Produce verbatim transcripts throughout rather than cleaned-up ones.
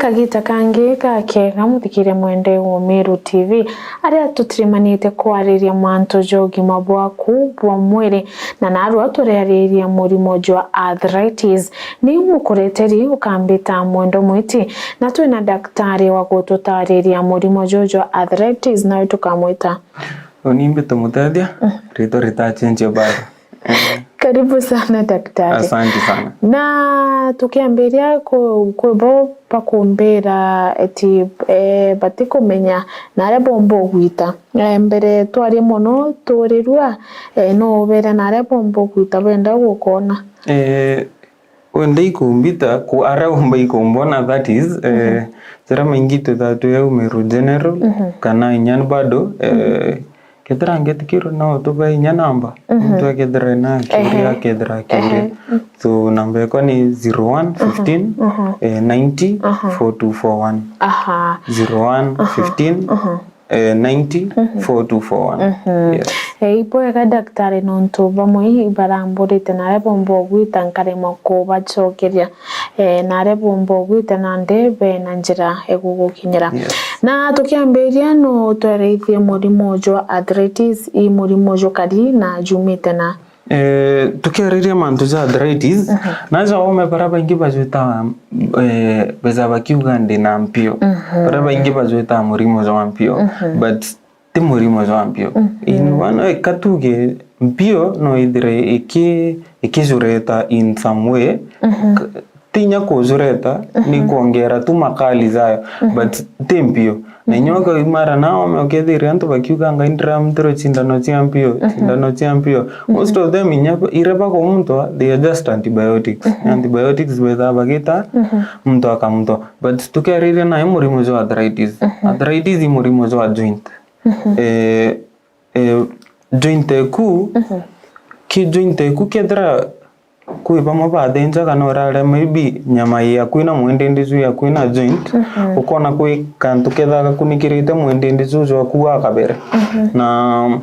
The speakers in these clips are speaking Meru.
Kagita kangi gakega, muthikiria mwende wa Meru T V, aria tutirimanite kwariria mantu ja ugima bwaku bwa mwiri, na narua turiariria murimo jwa arthritis. Ni mukureteri ukambita Mwendo Mwiti, na twina daktari wa gututariria murimo juju jwa arthritis, nawe tukamwita. Uni mbito Mutethia, ritwa ritachenjia bado. Karibu sana daktari. Asante sana. Na tukiambiria ku-, kwi bo bakumbira eti, eh, batikumenya naria bomba ugwita. Eh, mbere twarie mono turirua, eh, no ubere naria bomba ugwita benda gukona. Eh, wenda ikumbita ku-, aria umba ikumbona, that is, eh, jaria maingi twithaa twi au Meru General, kana inya bado, eh, kethira ngetikirwe no tubae inya namba, muntu akethira ena akiuria, akethira akiuria. So, namba yakwa ni zero one fifteen, eh, ninety, four two four one. Aha. Zero one fifteen, eh, ninety, four two four one. Yes. Eh, ibwega daktari, nontu bamwe ibaramburite naria bomba ugwita nkaremwa kubacokeria. Eh, naria bomba ugwita nandi bena njira igugukinyira. Yes. Na tukiambiria, no utwereithie murimo jwa arthritis, i murimo jukari na jumite na? Eh, tukiariria mantu ja arthritis, naja ome baria baingi bajwita, eh, beza bakiuga ndi na mpio. Baria baingi bajwita murimo jwa mpio. But ti murimo jwa mpio. In one way, ka tuge mpio no ithire iki-, ikijureta in some way. K-, ti inya kujureta, ni kwongera tu makali jayo, but ti mpio. Na inya ukaimara na ome ukethire antu bakiuga, "Ngai ndiramutirwe cindano cia mpio, cindano cia mpio." Most of them inya iria bakumutwa, they are just antibiotics. Antibiotics bethaa bagita, muntu akamutwa. But tukiariria nayo murimo jwa arthritis. Arthritis i murimo jwa joint. Eh, eh, joint eku, ki joint eku kethira kwi bamwe bathinjaga no urare maybe nyama i akui na mwendindi juu akui na joint, ukona kwi kantu kethaa gakunikirite mwendindi juu jwaku wa kabere. Na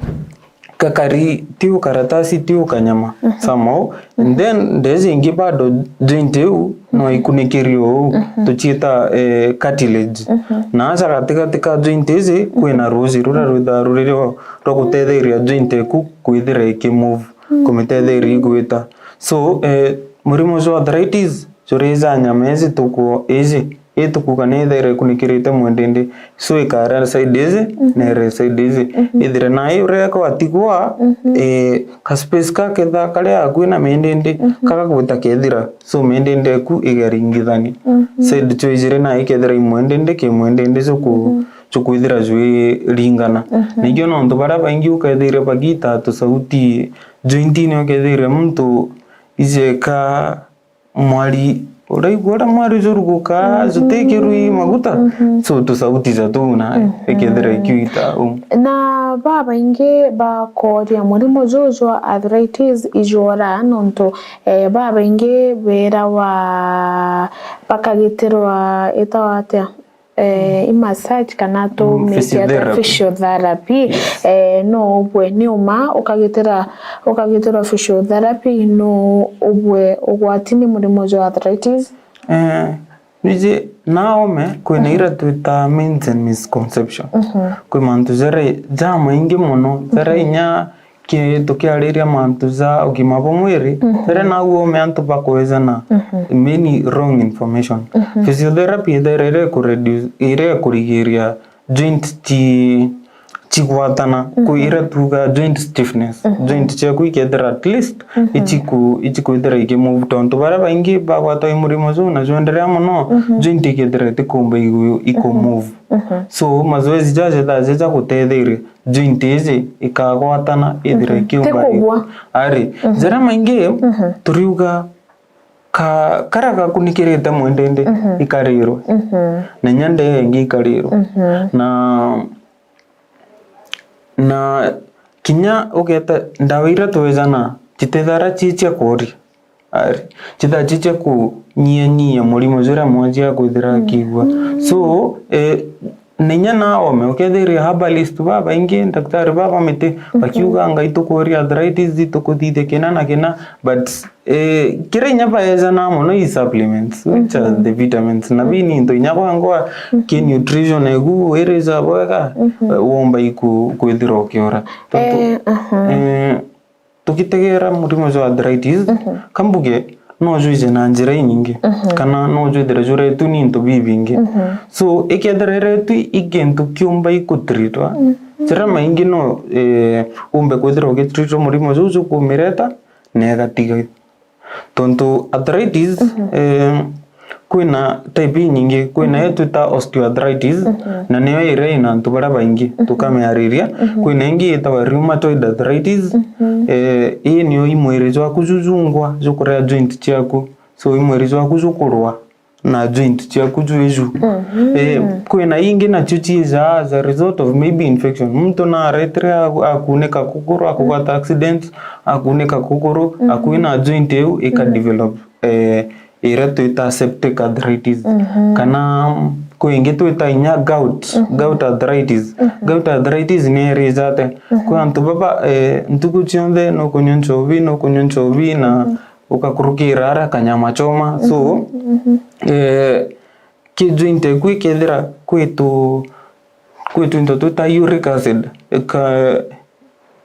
gakari ti ukaratasi, ti ukanyama, somehow. And then ndeji ingi bado joint iu no ikunikirio uu, tuciita, eh, cartilage. Na aca gatigati ka joint iji kwina ruuji ruria rwithaa ruri rwa, rwa gutetheria joint eku kwithira ikimove, kumitetheria igwita. So, eh, murimo jwa arthritis juri ja nyama iji tuku-, iji ituku kana ithaira ikunikirite mwendindi, so ikara side iji, na ire side iji. Ithire nayo uria kwatigwa, eh, ka space ka kethaa karia akui na mindindi, kagagwita kethira, so mindindi eku igaringithania. Side cio ijiri nayo ikethira imwendindi, kimwendindi cio ku-, cio kwithira jwiringana. Nikio nontu baria baingi ukethire bagita tusauti jointini, ukethire muntu ijeka mwari, uraigua uria mwari juruguka, jutikirwi maguta. So tusauti ja tuu na ikethira ikiuita uu. Na babaingi bakoria murimo juu jwa arthritis ijwora nontu, eh, babaingi berawa bakagitirwa itawa atia? Eh, i massage kana tu Mm, miti atia physiotherapy. Physiotherapy. Yes. Eh, no ubwe ni uma ukagitira, ukagitira physiotherapy, no ubwe ugwati ni murimo jwa arthritis? Eh, nije naome kwina ira twita myths and misconception. Kwi mantu jari jamaingi muno, jari inya ki-, tukiariria mantu ja ugima bwa mwiri, riria nau ome antu bakwejana many wrong information. Physiotherapy ithaira ire ku reduce, ire kurigiria joint ci-, cigwatana, kwi ira tuga joint stiffness. Joint ciaku ikethira at least iciku-, icikwithira ikimove, tontu baria baingi bagwatwa i murimo juu na jwenderea muno, joint ikethira itikumba igu-, ikumove. So mazoezi jaja thaa jaja gutetheria joint iji ikagwatana, ithire ikiumba. Tikugwa. Ari, jaria maingi turiuga ka-, karia gakunikirite mwendindi ikarirwe. Na inya ndee ingi ikarirwe. Na, na kinya ugeta ndawa iria twejana, citithara ci cia kuria. Ari, cithaa cicia kunyianyia murimo juria mwanjia kwithira akiigua. So, eh, Na inya na ome, ukethira herbalist babaingi, daktari baba miti, bakiuga ngai tukuria arthritis, tukuthithia kina na kina, but eh, kira inya baejana mono i supplements, which are the vitamins, na bini into inya kwa ngoa ki nutrition egu iriza bwega, eh, womba iku kwithira ukiora. Tontu, Eh, aha. eh, tugitegera murimo jwa arthritis, kambuge no jwije na njira inyingi, kana no jwithire juretu ni into bibingi. So, ikethira iretu i kintu kiumba ikutritwa, njira maingi no, eh, umbe kwithira ugitritwa murimo juu jukumireta na igatiga. Tontu arthritis, eh, kwina type inyingi, kwina iyo twita osteoarthritis, na niyo iria ina antu baria baingi, tukamiariria. Kwina ingi itagwa rheumatoid arthritis, eh, ii niyo i mwiri jwaku jujungwa jukuria joint ciaku, so i mwiri jwaku jukurwa na joint ciaku jwiju. Eh, kwina ingi nacio ciijaa as a result of maybe infection. Muntu naretire aku-, akunika kuguru, akugwata accident, akunika kuguru, akuina joint iu ika develop, eh, iria twita septic arthritis. Kana kwi ingi twita inya gout, gout arthritis. Gout arthritis ni irija atia? Kwi antu baba, eh, ntuku cionthe nukunywa nchobi, nukunywa nchobi na ukakurukira ara kanyama choma. So, eh, ki joint eku ikethira kwitu, kwitu into twita uric acid, ika-,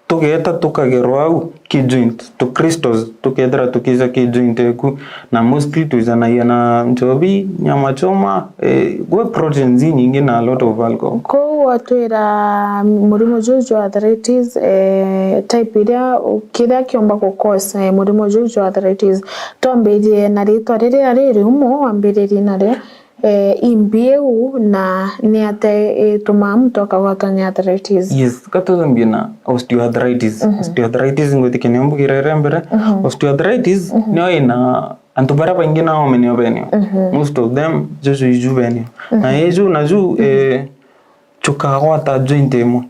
tugeeta tukagerwa au ki joint, tu crystals, tukethira tukija ki joint eku, na mostly twijanagia na nchobi, nyama choma, eh, gwe proteins inyingi na a lot of alcohol. Kou watwira murimo juu jwa arthritis, eh, type iria, kiria kiumba ku cause, eh, murimo juu jwa arthritis. Twambirie na ritwa riria riri umo wambiririe nario, eh, imbi iu na ni atia itumaa muntu akagwatwa ni arthritis? Yes, ka tuthambie na osteoarthritis. Osteoarthritis ngwitikia niyo mbugire iria mbere. Osteoarthritis niyo ina antu baria baingi na ome nio benio. Most of them, juju iju benio. Na iju na ju, eh, jukagwata joint imwe.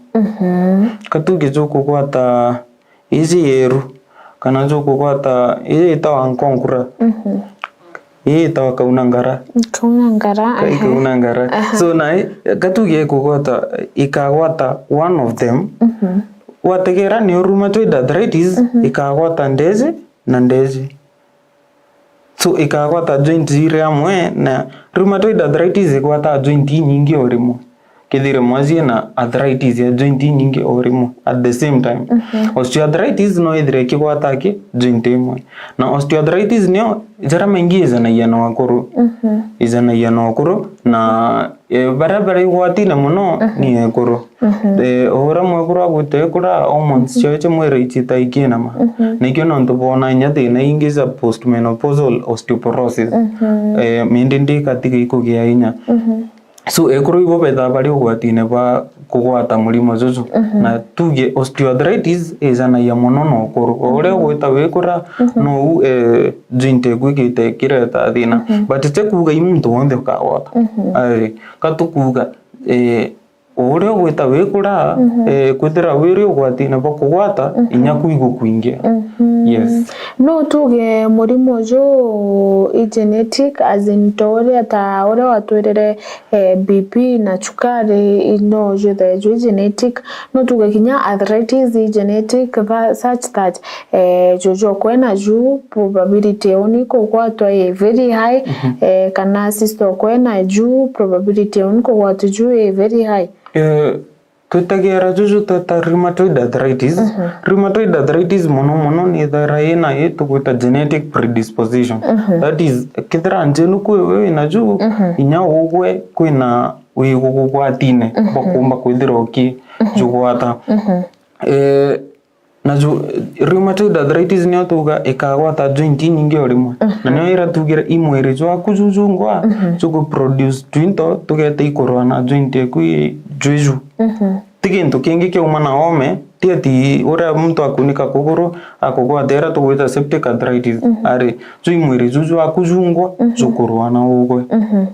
Ka tuge jukugwata iji yeru, kana jukugwata iji itawa nkonkura. Ii itawa kaunangara. Kaunangara, Kai aha. Kaunangara. Aha. So, na i-, ka tuge ikugwata, ikagwata one of them. Wategera ni rheumatoid arthritis, ikagwata ndeji na ndeji. So, ikagwata joint iri amwe, na rheumatoid arthritis igwata joint inyingi o rimwe. Kethira mwasie na arthritis ya joint inyingi o rimwe at the same time. Osteoarthritis no ithire ikigwata ki joint imwe. Na osteoarthritis niyo jaria maingi ijanagia na akuru. Ijanagia na akuru, na, eh, baria bari igwatine mono ni ekuru. Eh, o uria mwekuru agwite ekura, hormones ciao cia mwiri icita ikinama. Na ikio nontu bona inya thina ingi ja postmenopausal osteoporosis. Eh, mindi ndikatiga ikugia inya. So, ekuru ibo bethaa bari ugwatine bwa kugwata murimo juju. Na tuge osteoarthritis ijanagia mono na ukuru. O uria ugwita wikura, nou, eh, joint eku igite ikireta thina. But ti kuuga i muntu wonthe ukagwata. Ai, ka tukuuga, eh, o uria ugwita wikura, eh, kwithira wiri ugwatine bwa kugwata, inya ku igukwingia. Yes. No tuge murimo ju i genetic, as in, ta uria, ta uria watwirire, eh, B P na chukari, i no juthe jwi genetic. No tuge kinya arthritis i genetic, tha-, such that, eh, juju okwe na ju, probability yao ni kugwatwa i very high, eh, kana sister okwe na ju, probability yao ni kugwatwa ju i very high. Eh, Twitegera juju tweta rheumatoid arthritis. Rheumatoid arthritis mono mono ni ithera ina i tugwita genetic predisposition. That is, kethira njenu kwi we wina ju, inya ugwe kwina wigugugwatine bwa kumba kwithira uki jugwata. Eh, Na ju-, rheumatoid arthritis niyo tuga ikagwata joint inyingi o rimwe. Na niyo ira tugire i mwiri jwaku jujungwa, juku produce twinto tugeta ikurwa na joint eku i jwiju. Ti gintu kingi kiauma na ome, ti ati uria muntu akunika kuguru akugwata ira tugwita septic arthritis. Ari, ju i mwiri juju waku jungwa, jukurwa na ugwe.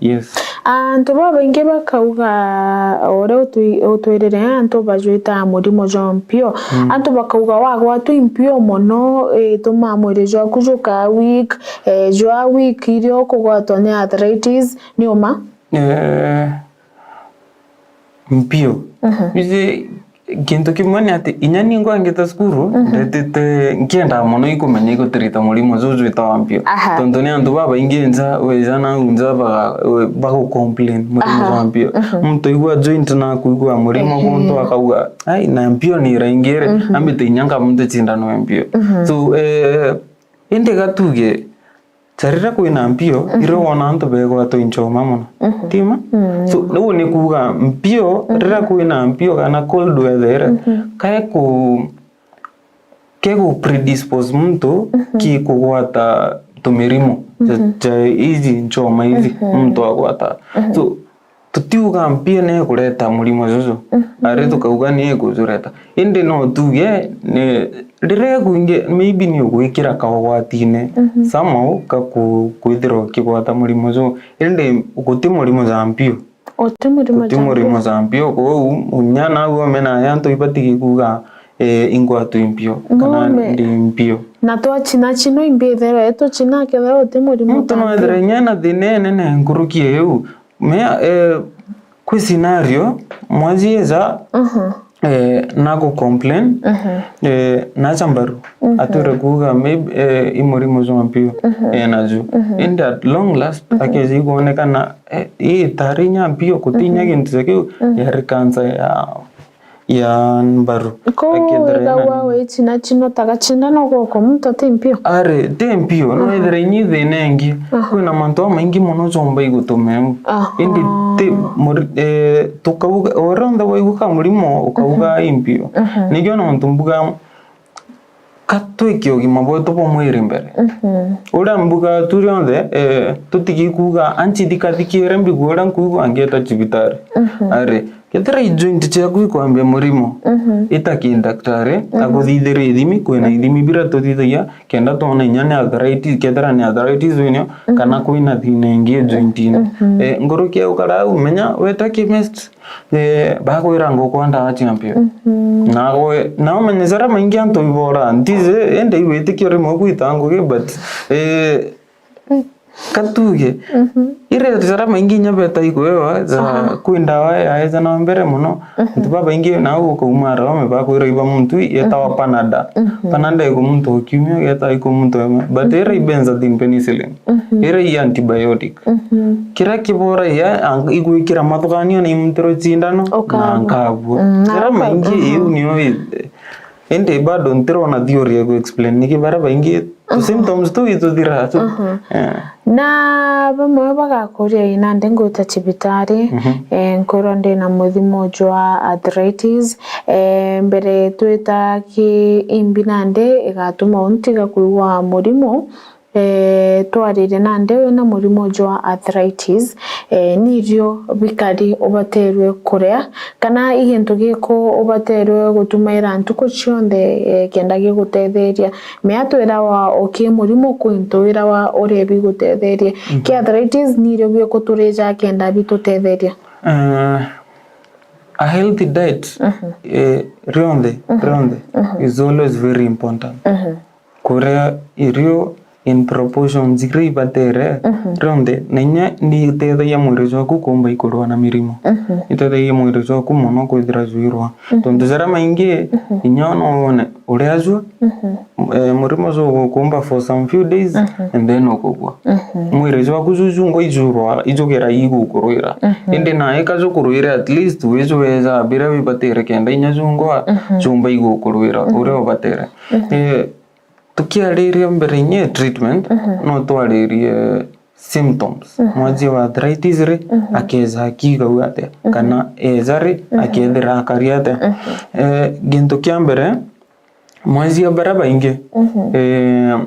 Yes. Antu babaingi bakauga, o uria utwi-, utwirire, antu bajwita murimo jwa mpio. Antu bakauga wagwatwa i mpio mono, ituma mwiri jwaku jukaa weak, eh, jwa weak irio kugwatwa ni arthritis, ni uma? Eh, mpio. Mhm. Iji kintu kimwe ni ati inya ni ngwangita cukuru, mhm, ndetete nkiendaa mono ikumenya igutirita murimo juju witawa mpio. Aha. Tontu ni antu babaingi nja, wija nau nja baga-, we-, bagu complain murimo, aha, jwa mpio. Mhm. Muntu aigua joint na kuigua murimo, ehe, guntu akauga, "Ai, na mpio ni iraingire, mhm, ambite inya nkamuntu cindano ya mpio." Mhm. So, eh, indi gatuge, ja riria kwina mpio, mhm, irio wona antu begwatwa inchoma mono. Mhm. Tima? Mm. So, riu ni kuuga mpio, mhm, riria kwina mpio kana cold weather, mhm, kae ku-, ke gu predispose muntu, mhm, ki kugwata tumirimo ja, mhm, ja iji nchoma iji, mhm, muntu agwata. Mhm. So, tutiuga mpio ni ikureta murimo juju. Mhm. Ari tukauga ni ikujureta. Indi no tuge ni riria ikwingi, maybe ni ugwikira kaugwatine, mhm, somehow ka ku-, kwithirwa ukigwata murimo juju. Indi guti murimo ja mpio. Guti murimo, guti ja murimo mpio. Ja mpio, kwou unya nau omena ya antu ibati gikuga, eh, ingwatwi mpio, kana ndi mpio. Na twachina chino imbi ithirwa ituchina kethirwa uti murimo, muntu no ethira inya ena thina inene nkuruki iu. Mea, eh, kwi scenario, mwanji eja, mhm, eh, na gu complain, mhm, eh, nacha mbaru. Mhm. Atwire kuuga, maybe, eh, i murimo jwa mpio, mhm, eh, naju. Mhm. Indi at long last, mhm, akeja ikwonekana, eh, ii itari inya mpio, guti inya, mhm, gintu ja kiu, mhm, yari cancer ya ya mbaru. Kou akethira withagwa ina wichina chino ta gachindano goko muntu ti mpio? Ari, ti mpio, no, aha, ethira inyi thina ingi. Aha. Kwina mantu jamaingi mono jomba igutuma eu. Aha. Indi ti muri-, eh, tukauga, uria onthe waigua ka murimo, ukauga, mhm, i mpio. Mhm. Nikio nontu mbuga, ka twike ugima bwetu bwa mwiri mbere. Mhm. Uria mbuga tu rionthe, eh, tutigi kuuga, "Anchi thikathikire mbigua uria nkuigua ngieta cibitari." Mhm. Ari, kethira i joint ciaku ikwambia murimo, mhm, ita ki ndaktari, mhm, aguthithirie ithimi, kwina, mhm, ithimi biria tuthithagia, kenda twona inya ni arthritis, kethira ni arthritis winio, mhm, kana kwina thina ingi jointine. Mhm. Eh, nkuruki ya ukara au, menya weta chemist, eh, bakwira ngukwaa ndawa cia mpio. Mhm. Nawe, na umenye jaria maingi antu ibora, ntiji, indi igwitikia rimwe gwita ngugi, but, eh, katuge, mhm, ire jaria maingi inya beta ikwewa, ja, aha, kwi ndawa yaeja na mbere mono. Mhm. Antu babaingi nau ukauma arome bakwira iba muntu yetawa, mhm, Panada. Mhm. Panada iku muntu o kiumia, yeta iku muntu emwe. But, mhm, ira i benzodiazepine penicillin. Mhm. Ira i antibiotic. Mhm. Kiria kiboragia, ang-, igwikira mathuganio na imuntirwe cindano, na ukabua, nkabua. Mm, na jaria uka-, maingi, mhm, iu nio i-, indi bado ntirona theory ya ku explain niki baria baingi tu, mhm, symptoms tu ituthira tu. Mhm. Eh. Na bamwe bagakuria, "Ii nandi ngwita cibitari, mhm, eh, nkwirwa ndina muthimo jwa arthritis, eh, mbere twita ki imbi nandi igatuma untiga kwigua murimo?" Eh, twaririe nandi wina murimo jwa arthritis, eh, ni irio bikari ubaterwe kuria, kana i gintu giku ubaterwe gutumaira ntuku cionthe, eh, kenda gigutetheria? Mea twirawa o ki murimo kwi ntu wirawa uria bigutetheria. Mhm. Ki arthritis ni irio biku turija kenda bitutetheria? Eh, a healthy diet, mhm, eh, rionthe, mhm, rionthe, mhm, is always very important. Mhm. Kuria irio in proportions iria ibatere, mhm, rionthe, na inya ni itethagia mwiri jwaku kuumba ikurua na mirimo. Mhm. Itethagia mwiri jwaku mono kwithira jwirua. Mhm. Tontu jaria maingi, mhm, inya no wone uria jua, mhm, eh, murimo jugukumba for some few days, mhm, and then ukugua. Mhm. Mwiri jwaku juju ngo ijurwara, ijugira igukurwira. Mhm. Indi naika jukurwire, at least wijueja biria bibatere kenda inya jungwa, mhm, jumba igukurwira, mhm, uria ubatere. Mhm. Eh, tukiariria mbere inya treatment, mhm, no twaririe symptoms. Mhm. Mwanjia wa arthritis ri, mhm, akeja akigau atia? Mhm. Kana eja ri, mhm, akethira akari atia? Mhm. Eh, gintu kia mbere, mwanjia baria baingi, mhm, eh,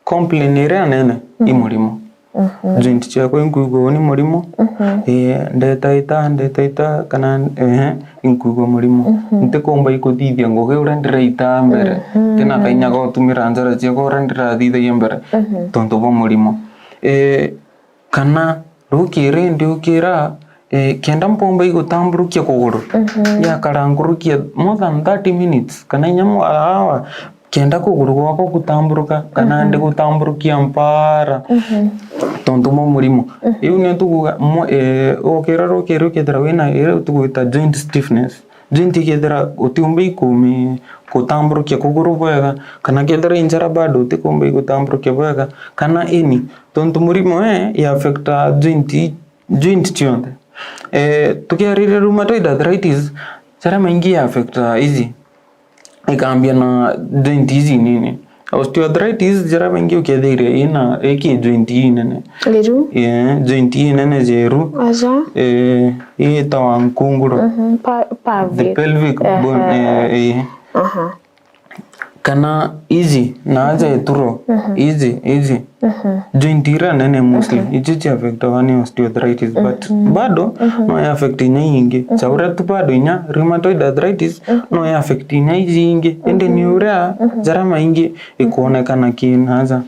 complain iria nene i, mhm, murimo. Mhm. Joint ciakwa inkuigua ni murimo. Mhm. Eh, ndetaita, ndetaita, kana, eh, inkuigua murimo. Mhm. Ntikumba ikuthithia ngugi uria ndiraita mbere. Mhm. Ntina kainya ga utumira njara ciakwa uria ndirathithagia mbere. Mhm. Tontu bwa murimo. Eh, kana rukiri ndiukira, eh, kenda mpomba igutamburukia kuguru. Mhm. Yakara nkuruki ya more than thirty minutes, kana inya mwa-, hour, kenda kuguru gwakwa gutamburuka, kana ndi gutamburukia mpara, tontu mwa murimo. Iu nio tukuuga, mwa-, eh, ukira rukiri ukethira wina iria tugwita joint stiffness. Joint ikethira utiumba ikumi-, gutamburukia kuguru bwega, kana kethira i njara bado utikumba igutamburukia bwega, kana ini, tontu murimo, eh, i affecta joint, joint cionthe. Eh, tukiariria rheumatoid arthritis, jaria maingi i affecta iji, ikambia na joint iji nini. Osteoarthritis, jaria maingi ukethiria ina iki joint inene. Iru? Eh, joint inene jeru. Aja? Eh, itawa nkunguro. Mhm, pa-, the pelvic. The pelvic bone, eh, eh. Aha. Kana iji, na aja ituro, iji, iji. Joint iria nene mostly, icio cia affectawa ni osteoarthritis, but bado no ya affect inya ingi. Cha uria tu bado inya rheumatoid arthritis, no ya affect inya iji ingi. Indi ni uria jaria maingi ikuonekana ki na aja.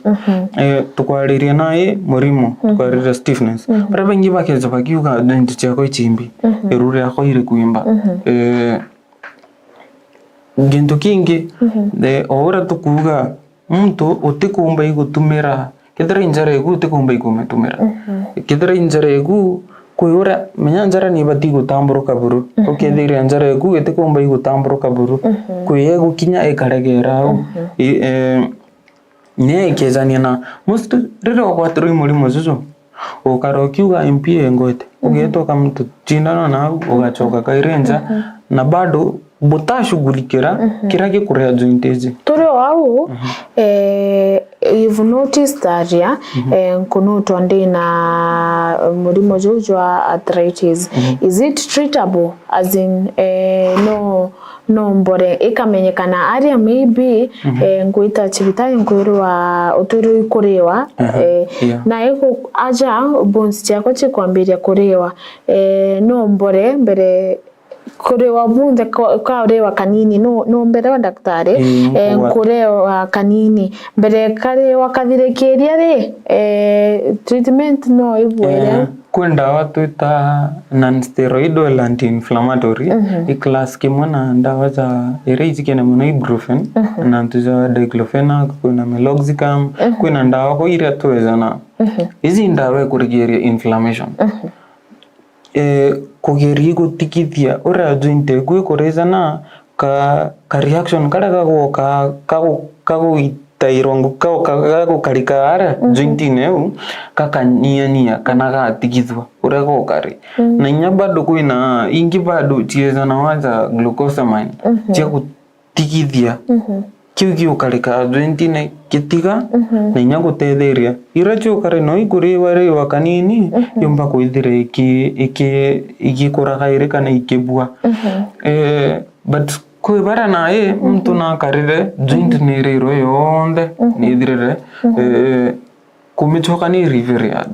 Eh, tukwariria nai murimo, tukwariria stiffness. Baria baingi bakeja bakiuga joint ciakwa ichimbi, iru riakwa iri kwimba. Eh, Gintu kingi, eh, o uria tukuuga, muntu utikumba igutumira, kethira i njara eku utikumba igumitumira. Kethira i njara eku, kwi uria, menya njara ni ibati gutamburuka buru. Ukethiria njara eku itikumba igutamburuka buru. Kwi egukinya ikaregera au. I, eh, Ni ikejania na most riria ugwatirwe i murimo juju, ukara ukiuga M P ingwete, ugeeta ukamutu cindano nau, ugacoka kairi nja, na bado butashughulikira kiria gikurea joint iji. Turi o au, eh, you've noticed that, yeah, eh, nkunutwa ndi na murimo juu jwa arthritis. Is it treatable? As in, eh, no, no mbore ikamenyekana aria maybe, eh, ngwita cibitari nkwirwa utwirwe ikuriwa, eh, na iku aja bones ciakwa cikwambiria kuriwa, eh, no mbore mbere kuriwa bunthe ka-, kauriwa kanini, no, no mbere wa daktari, eh, nkurewa kanini, mbere kariwa kathirikiria ri, eh, treatment no ibwire. Eh, kwi ndawa twita non-steroidal anti-inflammatory, i class kimwe na ndawa ja iria ijikene mono ibuprofen, na antu ja diclofenac, kwina meloxicam, kwina ndawa kuu iria twejana. Iji ndawa ikurigiria inflammation. Eh, kugeria gutigithia uria joint eku ikurijana, ka, ka reaction karia gagoka, kagu-, kagutairwa ngu-, kagu-, ka-, gagukarika aria jointine iu, gakanyianyia kana gatigithua uria gukari. Na inya bado kwina ingi bado ciejana waja glucosamine, cia gu-, tigithia. Kiu giukarika jointine gitiga, na inya gutetheria. Iria ciukari no ikuriwa riwa kanini, yumba kwithira iki-, iki-, igikura kairi kana ikibua. Eh, but kwi baria nai muntu nakarire, joint nirirwe yonthe, nithirire. Eh, kumicoka ni revered.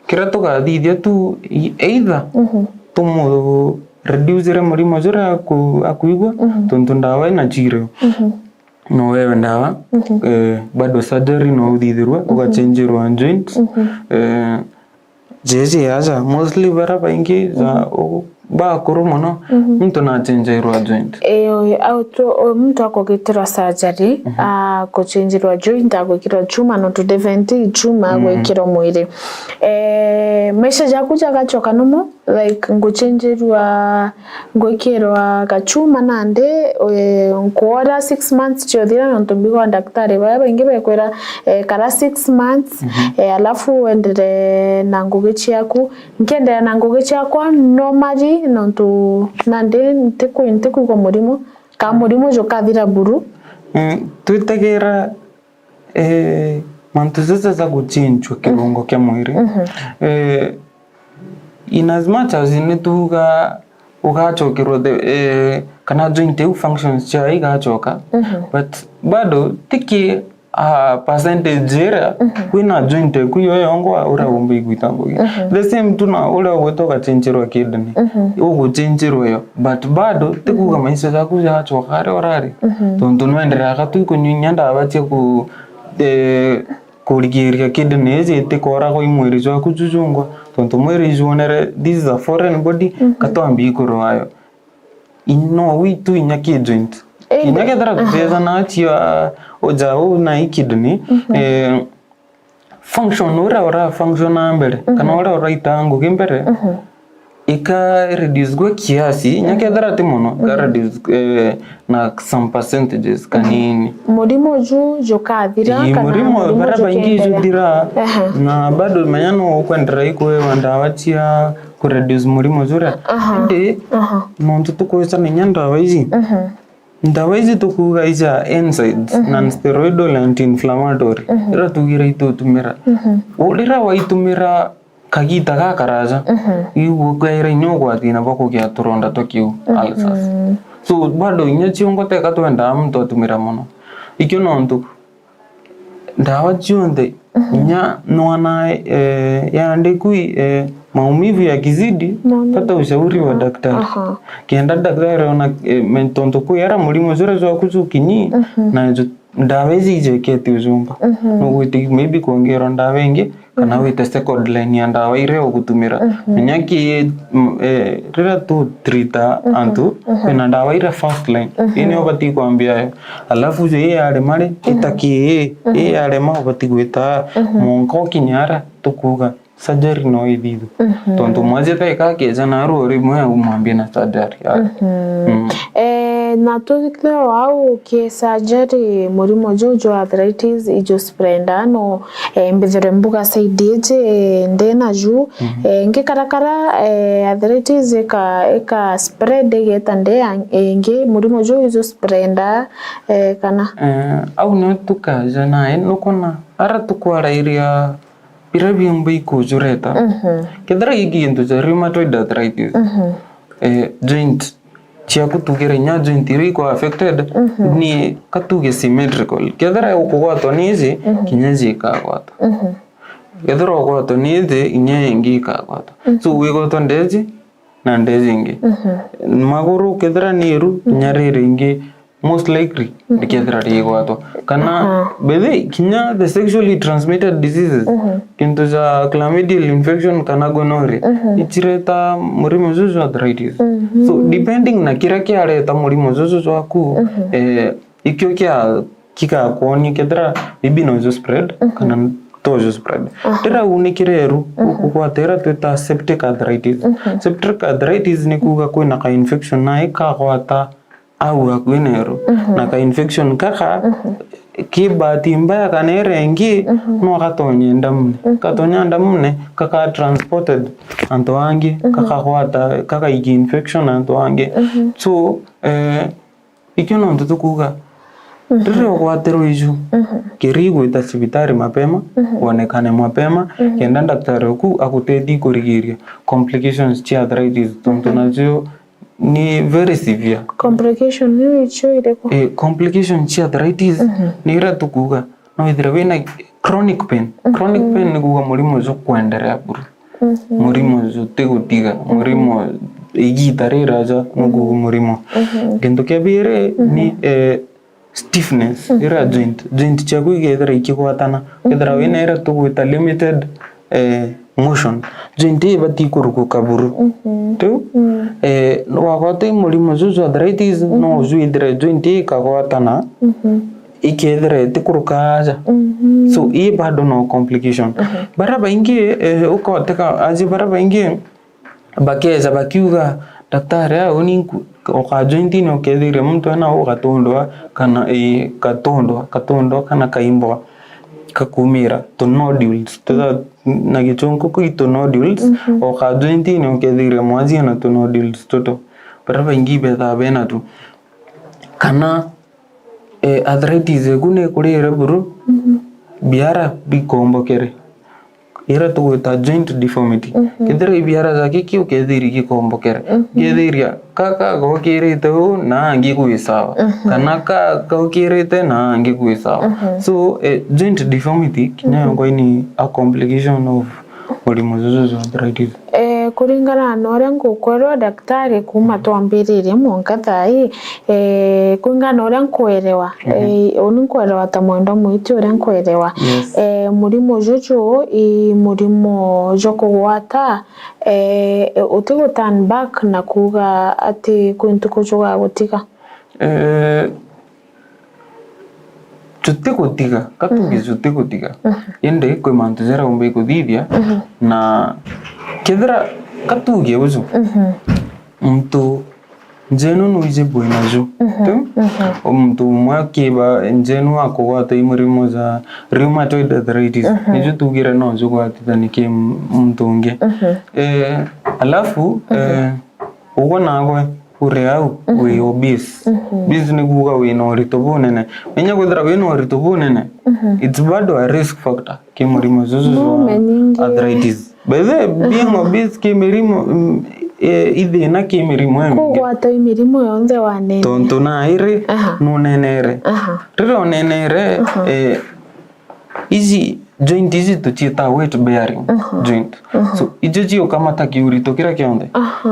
Kiria tugathithia tu i-, either tumu reducire murimo juria aku-, akuigua, tontu ndawa ina chirio. No wewe ndawa, eh, bado surgery no uthithirwe, ugachenjirwa joint. Eh, jeje aja, mostly baria baingi ja u-, bakuru mono, muntu nachenjairwa joint. Eh, au tu, o muntu akugitirwa surgery, a kuchenjirwa joint, agwikirwa chuma, nontu definitely chuma gwikirwa mwiri. Eh, maisha jaku jagacoka nomo, like, nguchenjirwa, ngwikirwa gachuma nandi, eh, nkwora six months ciothira, nontu mbigwa daktari baya baingi bekwira, eh, kara six months, eh, alafu wendere na ngugi ciaku. Nkienderea na ngugi ciakwa normally, nontu nandi ntikwi-, ntikwigua murimo, ka murimo jukathira buru. Mm, twitegera, eh, mantu jaja ja guchinjwa kirungo kia mwiri. Eh, in as much as nituga ugacokerwa the, eh, kana joint iu functions ciayo igacoka, but bado tiki a percentage iria kwina joint eku yo yongwa uria umba igwita ngugi. The same tu na uria ugwita ugachenjerwa kidney, uguchenjerwa yo, but bado tikuga maisha jaku jacoka aria urari, tontu nwenderaga tu ikunyunyia ndawa cia ku, eh, kurigiria kidney iji itikooragwa i mwiri jwaku jujungwa, tontu mwiri ijuonere this is a foreign body, katwambi iguru wayo. Ino witu inya ki joint. Indi- Kinya kethira tutethana chia uja u na i kidney, eh, function uria ura function na mbere, kana uria uraita ngugi mbere, ika reduce gwe kiasi, inya kethira ti mono, ika reduce, eh, na some percentages kanini. Murimo ju jukathira, ii, kana murimo murimo bara baingi jukenderea? Juthira, aha, na bado menya no ukwendera ikwewa ndawa cia ku reduce murimo juria. Aha. Indi, aha, nontu tukwicana inya ndawa iji, mhm, ndawa iji tukuuga ija NSAIDs, mhm, non-steroidal anti-inflammatory, mhm, iria tugire itutumira. Mhm. U-, riria waitumira kagita gakaraja, mhm, iu ukaira inya ugwati na bwa kugia turonda twa kiu, mhm, ulcers. So, bado inya ciongo teka twendaa muntu atumira mono. Ikio nontu ndawa cionthe, mhm, inya nwana, eh, yaandiku, eh, maumivu yakizidi, pata ushauri wa daktari. Aha. Kenda daktari ona, eh, me-, tontu kwi ara murimo juria jwaku jukinyi, mhm, na ju-, ndawa iji ijeketi ujumba. Mhm. Nugwiti maybe kwongerwa ndawa ingi, kana, mhm, wite second line ya ndawa iria ugutumira. Mhm. Inya ki, mm, eh, riria tu treata, mhm, antu, mhm, kwina ndawa iria first line. Mhm. Ii nio ubati kwambia yo. Alafu je, ii yarema ri, mhm, ita ki ii, mhm, ii yarema ubati gwita, mhm, mwanka ukinya ara tukuuga surgery no ithithwe. Mhm. Tontu mwaji ta ika akeja naru o rimwe umwambie na surgery. Ah. Mhm. Mm. Eh, na tuthithwe au ki surgery, murimo juu jwa arthritis iju spreader no, eh, mbithire mbuga side iji, eh, ndi naju, mhm, eh, ngikarakara, eh, arthritis ika, ika spread igeta ndi ya, ingi, murimo juu iju spreader, eh, kana? Eh, au nio tukaja nae, nukona ara tukwarairia biria biumba ikujureta. Mhm. Kethira giki gintu ja rheumatoid arthritis, mhm, eh, joint ciaku tugire inya joint iria ikwa affected, mhm, ni katuge symmetrical. Kethira ukugwatwa ni iji, mhm, kinya iji ikagwata. Mhm. Kethira ugwatwa ni iji, inya ingi ikagwata. Mhm. So, wigwatwa ndeji, na ndeji ingi. Mhm. Maguru kethira ni iru, mhm, kinya riri ingi, most likely, mhm, rikethira rigwatwa. Kana, aha, bethe, kinya the sexually transmitted diseases, mhm, kintu ja chlamydial infection kana gonorrhea, mhm, ichireta murimo juju jwa arthritis. Mhm. So, depending na kiria kiareta murimo juju jwaku, mhm, eh, ikio kia, kigakwonia kethira maybe nojo spread, mhm, kana tojo spread. Aha. Riria unikire eru, mhm, ukugwata iria twita septic arthritis. Mhm. Septic arthritis ni kuuga kwina ka infection na ikagwata au akui neru. Mhm. Na ka infection kaka, mhm, ki bahati mbaya kana iria ingi, mhm, no gatonye ndamune. Mhm. Gatonya ndamune, kaka transported antu angi, mhm, kakagwata, kakaiki infection antu angi. Mhm. So, eh, ikio nontu tukuuga, mhm, riria ugwatirwe iju, mhm, kiri gwita cibitari mapema, mhm, wonekane mapema, mhm, kenda daktari oku agutethie kurigiria complications cia arthritis, tontu, mhm, nacio ni very severe. Complication niu icio iriku? Eh, complication cia arthritis, mhm, ni iria tukuuga, no withire wina chronic pain. Mhm. Chronic pain ni kuuga murimo ucio kwenderea buru. Mhm. Murimo ucio utigutiga, mhm, murimo igita riraja, mhm, nukuuga murimo. Mhm. Kintu kia biiri, mhm, ni, eh, stiffness, mhm, iria joint, joint ciaku igethira ikigwatana, mhm, ukethira wina iria tugwita limited, eh, motion, joint ii ibati kurukuka buru. Mhm. Riu, mm, eh, wagwata i murimo juju arthritis, no, mhm, uju withire joint ii ikagwatana, mhm, ikethira itikuruka aja. Mhm. So, ii bado no complication. Mhm. Baria baingi, eh, ukoteka, aji baria baingi, bakeja bakiuga, "Daktari, aa, uni nku-, oka jointini ukethiria muntu ena uu gatundwa, kana, ii, gatundwa, gatundwa kana kaimbwa, kakumira tu nodules, tutha na gichunku kwi tu nodules, mhm, oka jointini ukethiria mwanji ena tu nodules tutu." Baria baingi bethaa bena tu. Kana, eh, arthritis eku ni ikurire buru, mhm, biara bikombokere. Iria tugwita joint deformity. Mhm. Kethira ibiara jaki kiu kethiri gikombokere. Mhm. Kethiria kaka gokirite uu na angi gwi sawa. Mhm. Kana ka gokirite na angi gwi sawa. Mhm. So, eh, joint deformity kinya, mhm, yongwa ni a complication of murimo juju jwa arthritis. Eh, kuringana na uria ngukwerwa daktari, kuma twambiririe mwanka thaa ii, eh, kuringana na uria nkwerewa, mhm, eh, uni nkwerewa ta mwendwa mwiti uria nkwerewa, yes, eh, murimo juju i murimo jwa kugwata, eh, uti gu turn back na kuuga ati kwi ntuku jugagutiga. Eh, jutigutiga, katuge jutigutiga. Indi kwi mantu jaria umba ikuthithia, na kethira katuge uju, muntu njenu nuiji bwina ju. Tu? O muntu umwe akiba njenu akugwatwa i murimo ja rheumatoid arthritis. Niju tugire no jugwatithani ki muntu ungi. Eh, alafu, eh, ugwe nagwe uri au, wi obese. Obese ni kuuga wina urito bunene. Menya kwithira wina urito bunene, it's bado a risk factor ki murimo juju jwa arthritis. By the way, being obese ki mirimo, mm, eh, i thina ki mirimo ingi. Kugwata i mirimo yonthe wanene. Tontu nairi nunenere. Riria unenere, eh, iji joint iji tuciita weight bearing joint. So, ijo ciukamata kiurito kiria kionthe.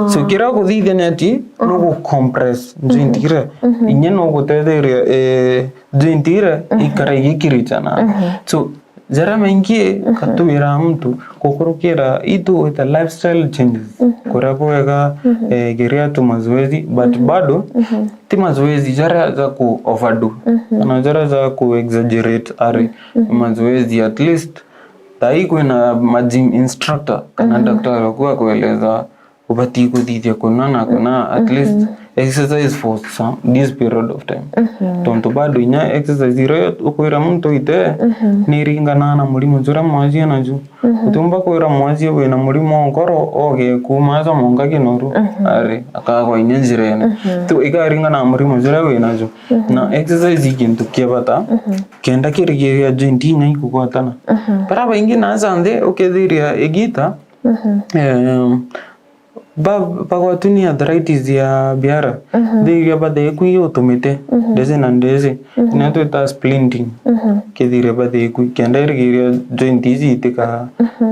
So, kiria ukuthithia ni ati nugu compress joint iria. Inya nugutetheria, eh, joint iria ikara igikirichana. So, jaria maingi katuira muntu gukurukira itu wita lifestyle changes. Kuria bwega, eh, geria tu mazoezi, but bado ti mazoezi jaria ja ku overdo, kana jaria ja ku exaggerate, ari, mazoezi at least. Thai kwina ma gym instructor, kana daktari waku akueleza ubati kuthithia kuna na kuna, at least exercise for some, this period of time. Tontu bado inya exercise iria ukwira muntu ite, niringanaga na murimo juria mwasie naju. Utiumba kwira mwasie wina murimo wa nkoro, oge kuuma aja mwanka kinoru, ari, akagwa inya njirene. Tu ikaringana na murimo juria winajo. Na exercise i kintu kia bata, kenda kirigiria joint inya ikugwatana. Bara baingi na aja nthi, ukethiria igita, em, ba-, bagwatu ni arthritis ya biara, thiria bathiku iutumite, ndiji na ndiji, na twita splinting, kethire bathiku, kenda irigiria joint iji itika-,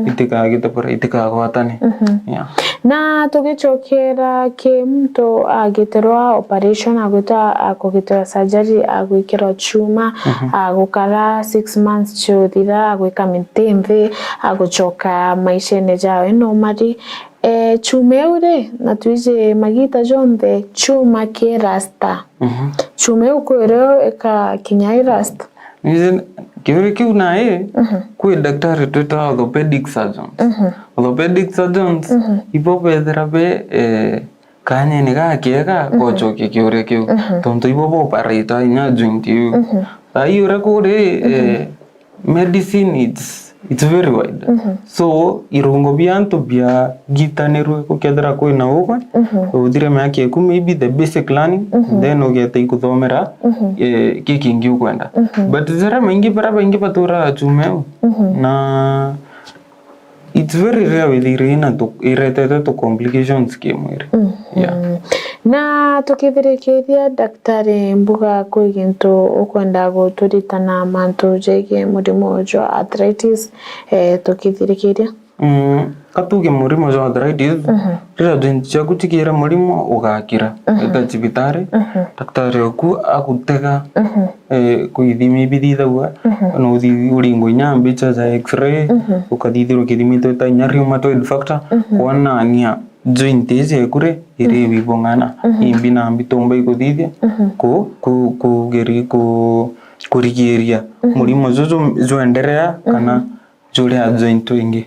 itikagite bura, itikagwatane. Yeah. Na tugicokera ki muntu agitirwa operation, agwita, akugitirwa surgery, agwikirwa chuma, agukara six months ciuthira, agwika minti nthi, agucoka maishene jawe normally. Eh, chuma iu ri, na twiji magita jonthe, chuma ki rasta. Chuma iu kwirio ikakinya i rasta. Niji, kiuri kiu nai, kwi daktari twita orthopedic surgeons. Orthopedic surgeons, ibo bethira be, eh, kanyene gakiega gocokia kiuria kiu. Tontu ibo bo operate inya joint iu. Thai uria kuri, eh, medicine, it's, it's very wide. So, irungo bia antu biagitanirwe, gukethira kwina ugwe, uthire miaka eku, maybe the basic learning, then ugeta ikuthomera, eh, ki kingi ukwenda. But jaria maingi, bara baingi baturaga chuma iu, na it's very rare withire ina tu-, iretete tu complications ki mwiri. Yeah. Na tukithirikiria daktari Mbuga, kwi gintu ukwenda guturitana mantu jegie murimo jwa arthritis, eh, tukithirikiria? Mm, katuge murimo jwa arthritis, riria joint ciaku cikira murimo ugakira. Wita cibitari, daktari oku agutega, eh, kwithimi bithithagua, na uthi uringwa inya mbicha ja x-ray, ukathithirwa kithimi twita inya rheumatoid factor, kwonania joint iji eku ri, iri bibong'ana, imbi na mbi tumba ikuthithia, ku-, ku-, kugeri-, ku-, kurigiria murimo juju jwenderea, kana juria joint ingi.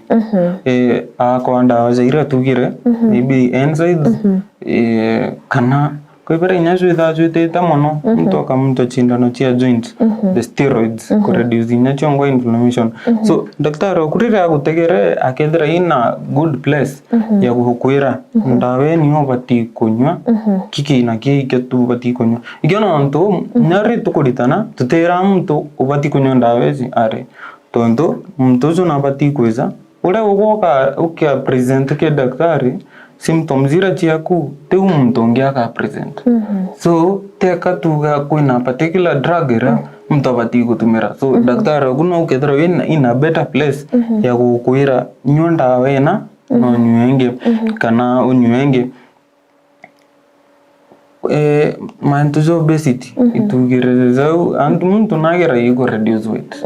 Eh, akorwa ndawa ja iria tugire, maybe NSAIDs, eh, kana kwibira inya jwithaa jwitite mono, muntu akamuntwa cindano cia joint, the steroids, ku reduce inya ciongwa inflammation. So, daktari oku riria agutegere, akethira ina good place ya gukwira, ndawa ii niyo ubati kunywa, kiki na kii ikio tu ubati kunywa. Ikio nontu, inya ri tukuritana, tutira muntu ubati kunywa ndawa iji, ari. Tontu muntu uju nabati kwija, uria ugwoka ukia present ki daktari, symptoms iria ciaku, tiu muntu ungi aka present. So, teka tuga kwina particular drug iria muntu abati gutumira. So, daktari oku no ukethirwa wina, in a better place ya gukwira, nyua ndawa ina, no nyue ingi, kana unyue ingi. Eh, mantu ja obesity, itugirire jau, antu muntu nageragia ku reduce weight.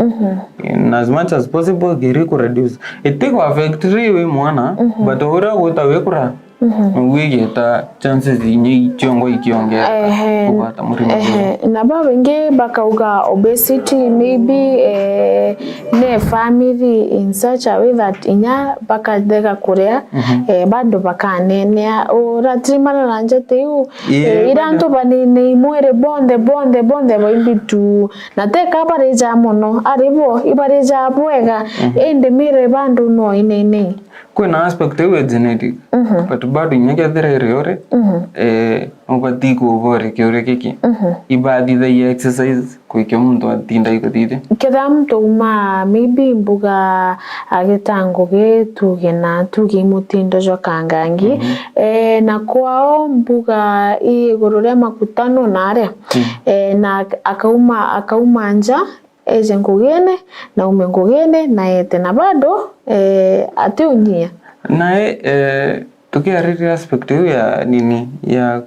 In as much as possible, geri ku reduce. Iti ku affect ri wi mwana, but uria ugwita wikura, Mhm. Noguo igeta chances inya iciongo ikiongereka Ehe. Kugwata murimo juu. Ehe. Na babaingi bakauga obesity maybe, eh, ne family in such a way that inya bakathega kuria, Mhm. eh, bado bakanenea. Uratirimana na njete iu, Ii, eh, ira bado. Antu banini mwiri bonthe, bonthe, bonthe baimbi tu. Na teka barija mono, ari bo ibarija bwega, Mhm. indi miri bandu no inini. Kwina aspect iu ya genetic, Mhm. But bado inya kethira iri uri, Mhm. eh, ubati kuboria kiuria giki. Mhm. Ibathithagia exercise kwikia muntu atinda ikuthithia. Kethira muntu uma maybe mbuga agita ngugi tuge na tuge mutindo jwa kangangi, Mhm. eh, na kwao mbuga i iguru ria makuta no naria, Mhm. eh, na akauma, akauma nja, eje ngugine, na ume ngugine, na ete na bado, eh, atiunyia. Nae, eh, tukiariria aspect iu ya nini, ya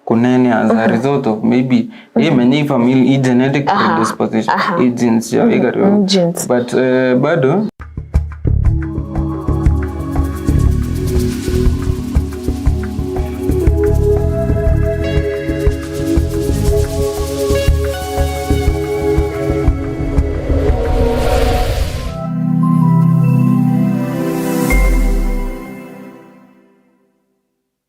kunenea as a Mhm. result of maybe, Mhm. imenye i family, i genetic Aha, predisposition, aha. I genes ya Mhm, igari mm, genes. But, eh, bado,